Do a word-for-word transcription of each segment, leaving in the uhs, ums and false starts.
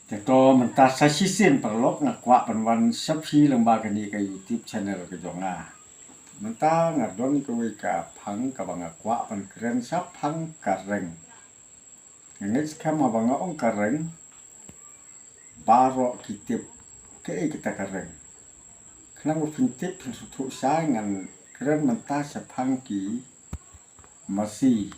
Te to mynta sa shisien paralok nga kwah ban wan shaphrang lyngba kane ka YouTube channel ka jong nga. Mynta nga don kawei ka phang kaba nga kwah ban kren shaphang ka reng. Nga ngeit skhem haba nga ong ka reng, baroh ki tip kaei kata ka reng. Khnang ba phin tip phin sngewthuh shai ngan kren mynta shaphang ki masi.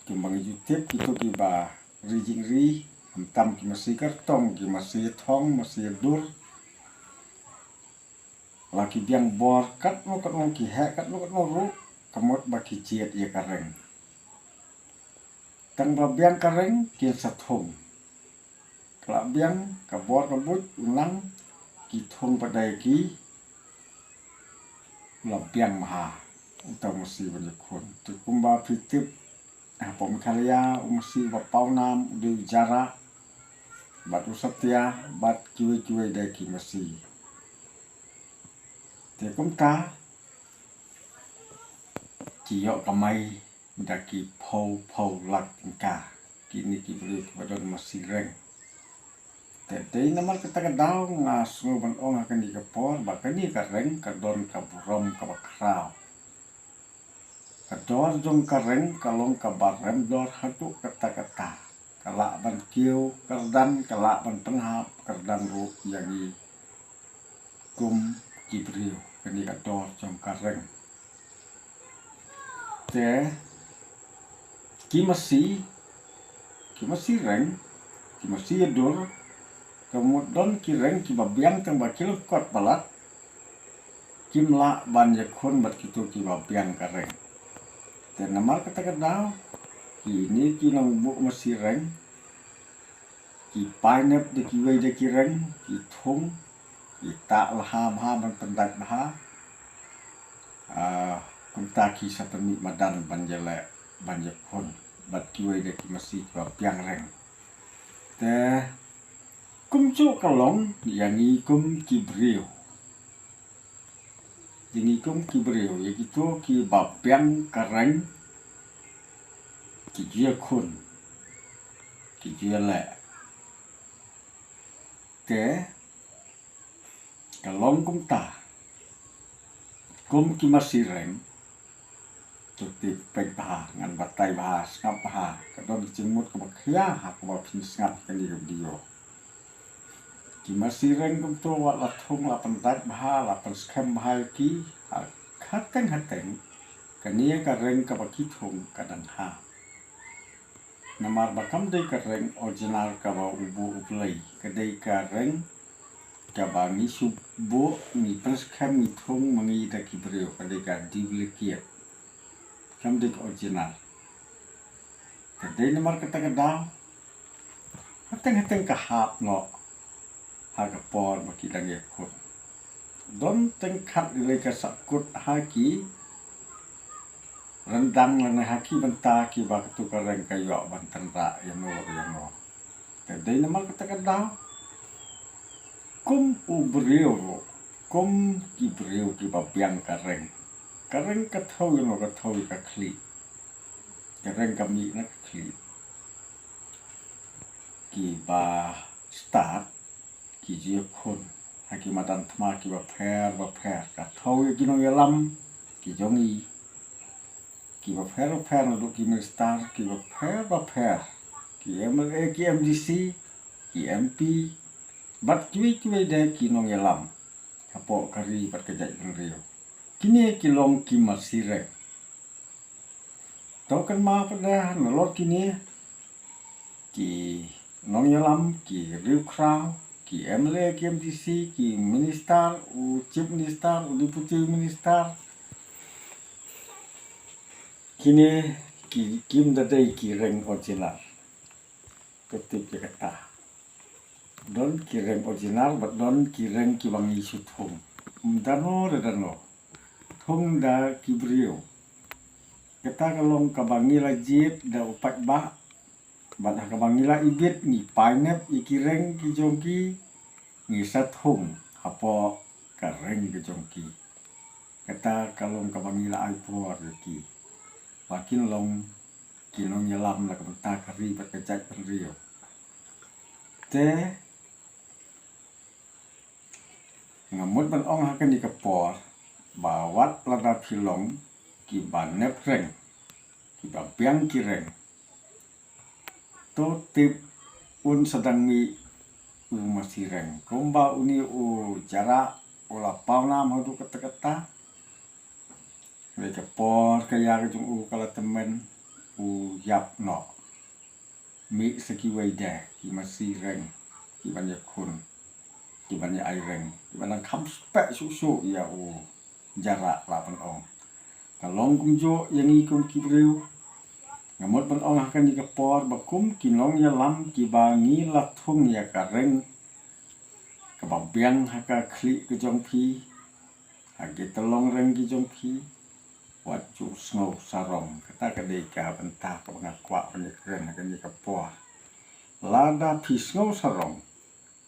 Kumba ngi ju tip kito kiba ri jingri, khamtam ki masi kyrtong, ki masi thong, masi dur. La ki biang bor katno katno, ki heh katno katno ruh, ka mut ba ki jied ïa ka reng. Tang ba biang ka reng kin sa thung. Ka la biang ka bor ka buit u nang, ki thung pat da ïa ki, la biang bha uta u masi ban ïakhun. Te kumba phi tip, hapoh Meghalaya u masi uba paw nam u dei u jarrah bad u satia bad kiwei kiwei de ki masi. Te kumta ki ïoh kamai da ki phew phew lak tyngka kine ki briew kiba don masi reng. Te dei namar kata ka daw nga sngew ban ong ha kane ka por ba kane ka reng ka don ka burom kaba khraw. Ka dor jong ka reng ka long kaba rem dor haduh katta katta. Ka lah ban kiew kyrdan, ka lah ban pynhap kyrdan ruh ïa ngi kum ki briew, kane ka dor jong ka reng. Te ki masi, ki masi reng, ki masi ïadur, ka mut don ki reng kiba biang tang ba ki lyngkot palat, kim lah ban ïakhun bad kito kiba biang ka reng. Te namar kata ka daw, kine ki nongbuh masi reng ki painep da kiwei de ki reng, ki thung, ki tah lha bha ban pyndait bha. Ah, kumta ki sa pynmih madan ban ïaleh ban ïakhun bad kiwei de ki masi kiba biang reng. Te kumjuh ka long ïa ngi kum ki briew. Ïa ngi kum ki briew, ïa kito kiba biang ka reng, ki ju ïakhun, ki ju ïaleh. Te ka long kumta, kum ki masi reng, to tip peit bha, ngan batai bha, sngap bha, ka don ka jingmut kaba khia ha kaba phin sngap kane ka video. Ki masi reng kumto wat la thung, la pyndait bha, la pynskhem bha ïa ki, ha khateng khateng kane ka reng kaba ki thung ka dang hap. Namar ba kam dei ka reng original kaba u buh u Blei, ka dei ka reng kaba ngi shu buh, ngi pynskhem, ngi thung ma ngi da ki briew, ka dei ka duplicate. Kam dei ka original. Ka dei namar kata ka daw, hateng hateng ka hap noh ha ka por ba ki dang ïakhun. Don teng khatlei ka sahkut ha ki ryndang lane ha ki bynta kiba katu ka reng ka ïoh ban tynrah ïano ïano. Te dei namar kata ka daw, kum u briew ruh, kum ki briew kiba biang ka reng, ka reng ka thew ïano, ka thew ïa ka khlieh. Ka reng ka mih na ka khlieh. Kiba stad ki ju ïakhun ha ki madan thma kiba pher bapher, ka thew ïa ki nongïalam ki jong ngi kiba pher bapher, naduh ki minister kiba pher bapher, ki M L A, ki M D C, ki M P, bad kiwei kiwei de ki nongïalam hapoh ka ri bad ka jaitbynriew. Kine ki long ki masi reng. To kynmaw pat de, nalor kine ki nongïalam, ki riewkhraw, ki M L A, ki M D C, ki minister, u chief minister, u deputy minister, kine ki, kim da dei ki reng original. Ka tip ïa kata. Don ki reng original bad don ki reng kiba ngi shu thung. Ym dano re dano, thung da ki briew. Kata ka long kaba ngi la jied da u paidbah, bad ha kaba ngi la ibit, ngi painep ïa ki reng ki jong ki, ngi sa thung hapoh ka reng ka jong ki. Kata ka long kaba ngi la ai por ïa ki ba kin long ki nongïalam na ka bynta ka ri bad ka jaitbynriew. Te nga mut ban ong ha kane ka por ba wat lada phi long kiba nep reng, kiba biang ki reng, to tip un sa dang mih u masi reng. Kumba une u Jarrah u la pawnam haduh katta katta. Hynrei ka por ka ïa ka jong u ka la tymmen, u ïap noh. Mih sa kiwei de, ki masi reng, ki ban ïakhun, ki ban ïa ai reng, ki ban dang kham speh shuh shuh ïa u Jarrah, lah ban ong. Ka long kumjuh ïa ngi kum ki briew. Nga mut ban ong ha kane ka por ba kum ki nongïalam kiba ngi la thung ïa ka reng kaba biang ha ka khlieh ka jong phi, ha ki tyllong reng ki jong phi, wat ju sngew sarong. Kata ka dei ka bynta kaba nga kwah ban ïakren ha kane ka por. Lada phi sngew sarong,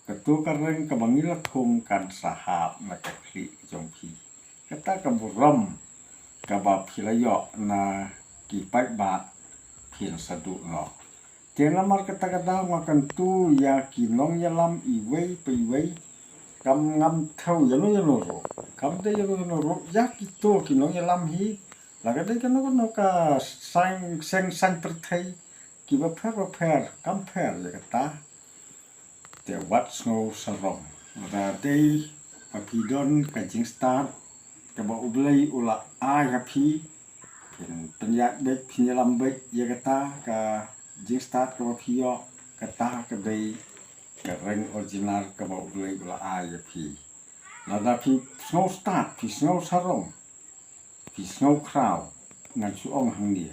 kato ka reng kaba ngi la thung kan sa hap na ka khlieh ka jong phi. Kata ka burom kaba phi la ïoh na ki paidbah phin sa duh noh. Te namar kata ka daw nga kyntu ïa ki nongïalam iwei pa iwei, kam ngam thew ïano ïano ruh, kam dei ïano ïano ruh, ïa kito ki nongïalam hi, la ka dei kano kano ka seng, seng saiñ pyrthei, kiba pher ba pher, kam pher ïa kata. Te wat sngew sarong. Lada dei ba phi don ka jingstad kaba U Blei u la ai ha phi, phin pynïaid beit, phin ïalam beit ïa kata ka jingstad kaba phi ïoh, kata ka dei ka reng original kaba U Blei u la ai ïa phi. Lada phi sngew stad, phi sngew sarong, phi sngew khraw, ngan shu ong hangne.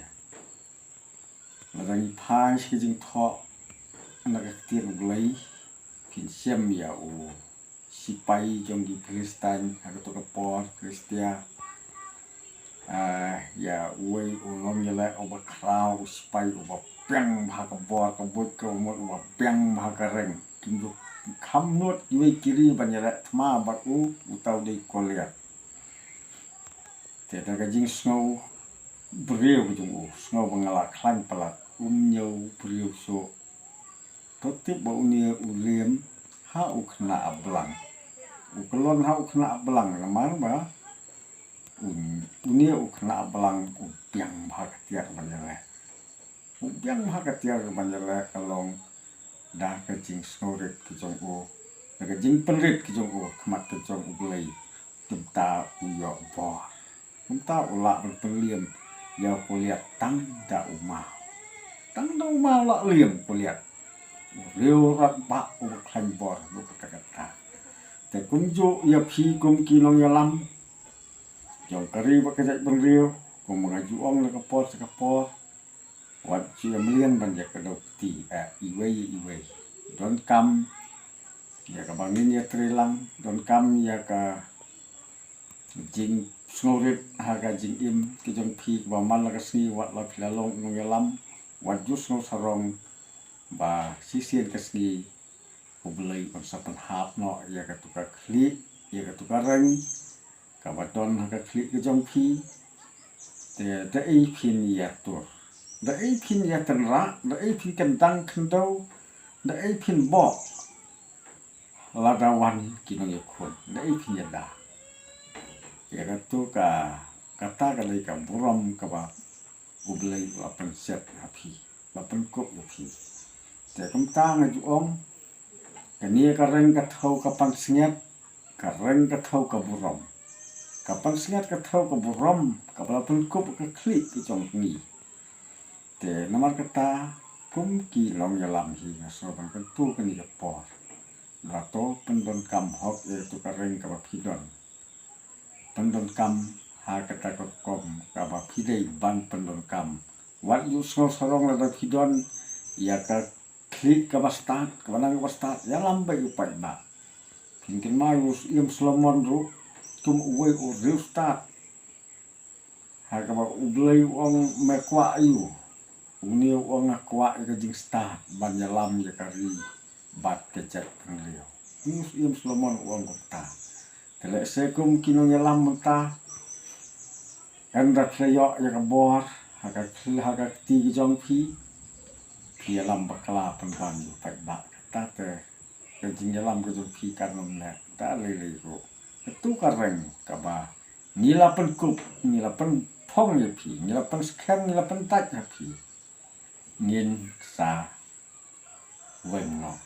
Lada ngi phai sha ka jingthoh na ka ktien U Blei, phin shem ïa u sipai jong ki Philistine ha kato ka por, Philistia. Ah, ïa uwei u nongïaleh uba khraw, u sipai uba biang bha ka bor ka buit, ka umut, uba biang bha ka reng. Kim ju kham nud kiwei ki ri ban ïaleh thma bad u, uta u dei Goliath. Te da ka jingsngew briew ka jong u, sngew ba nga la khlaiñ palat, um ñiew briew shuh. To tip ba une u liem ha u khynnah blang. U kyllon ha u khynnah blang namar ba un-, une u khynnah blang u biang bha ka tiar ban ïaleh. U biang bha ka tiar ban ïaleh ka long da ka jingsngewrit ka jong u, da ka jingpynrit ka jong u ha khmat ka jong U Blei. Kumta u ïoh bor. Kumta u lah ban pynliem ïa u Goliath tang da u maw. Tang da u maw lah liem u Goliath. U riew radbah uba khlaiñ bor ruh kata kata. Te kumjuh ïa phi kum ki nongïalam jong ka ri bad ka jaitbynriew, kum nga ju ong na ka por sha ka por, wat ju ïa mlien ban ïa kdew kti, eh, iwei ïa iwei. Donkam ïa kaba ngin ïa trei lang, donkam ïa ka jingsngewrit ha ka jingim ka jong phi kaba man la ka sngi, wat la phi la long u nongïalam, wat ju sngew sarong ba shisien ka sngi U Blei un sa pynhap noh ïa katu ka khlieh, ïa katu ka reng kaba don ha ka khlieh ka jong phi. Te da ei phin ïatur, da ei phin ïatynrah, da ei phin kyndang khyndew, da ei phin bok. Lada wan ki nongïakhun, da ei phin ïada. Ïa katu ka, kata ka dei ka burom kaba U Blei u la pynset ha phi, la pynkup ïa phi. Te kumta nga ju ong, kane ka reng ka thew ka pansngiat, ka reng ka thew ka burom. Ka pansngiat ka thew ka burom kaba la pynkup ka khlieh ka jong ngi. Te namar kata, kum ki nongïalam hi nga sngew ban kyntu kane ka por, la to pyndonkam hok ïa katu ka reng kaba phi don. Pyndonkam ha kata ka rukom kaba phi dei ban pyndonkam. Wat ju sngew sarong lada phi don ïa ka khlieh kaba stad, kaba nang kaba stad, ïalam beit ïa u paidbah. Phin kynmaw ïa u Syiem Solomon ruh kum uwei u riewstad. Ha kaba U Blei u ong me kwah ïa u, une u ong nga kwah ïa ka jingstad ban ïalam ïa ka ri bad ka jaitbynriew. Une u Syiem Solomon u ong kumta. Te lehse kum ki nongïalam mynta, ynda phi la ïoh ïa ka bor ha ka khlieh, ha ka kti ka jong phi, phi ïalam bakla pynban ïa u paidbah. Ta te ka jingïalam ka jong phi kan ym neh da lei lei ruh. Katu ka reng kaba ngi la pynkup, ngi la pynphong ïa phi, ngi la pynskhem, ngi la pyntait ha phi. Ngin sa weng noh.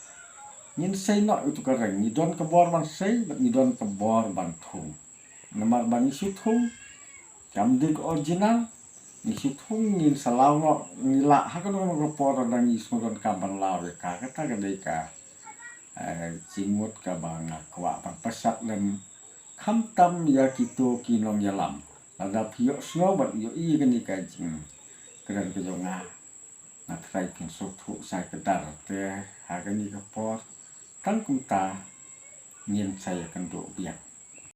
Ngin sei noh ïa utu ka reng, ngi don ka bor ban sei bad ngi don ka bor ban thung. Namar ba ngi shu thung kam dei ka original. Ngi shu thung ngin sa law noh, ngi lah ha kano kano ka por lada ngi sngewdonkam ban law ïa ka. Kata ka dei ka, eh, jingmut kaba nga kwah ban pynshad lem, khamtam ïa kito ki nongïalam. Lada phi ïohsngew bad ïohi ïa kane ka jingkren ka jong nga, nga tharai phin sngewthuh sa kdar. Te ha kane ka por tang kumta, ngin sa ïakynduh biang.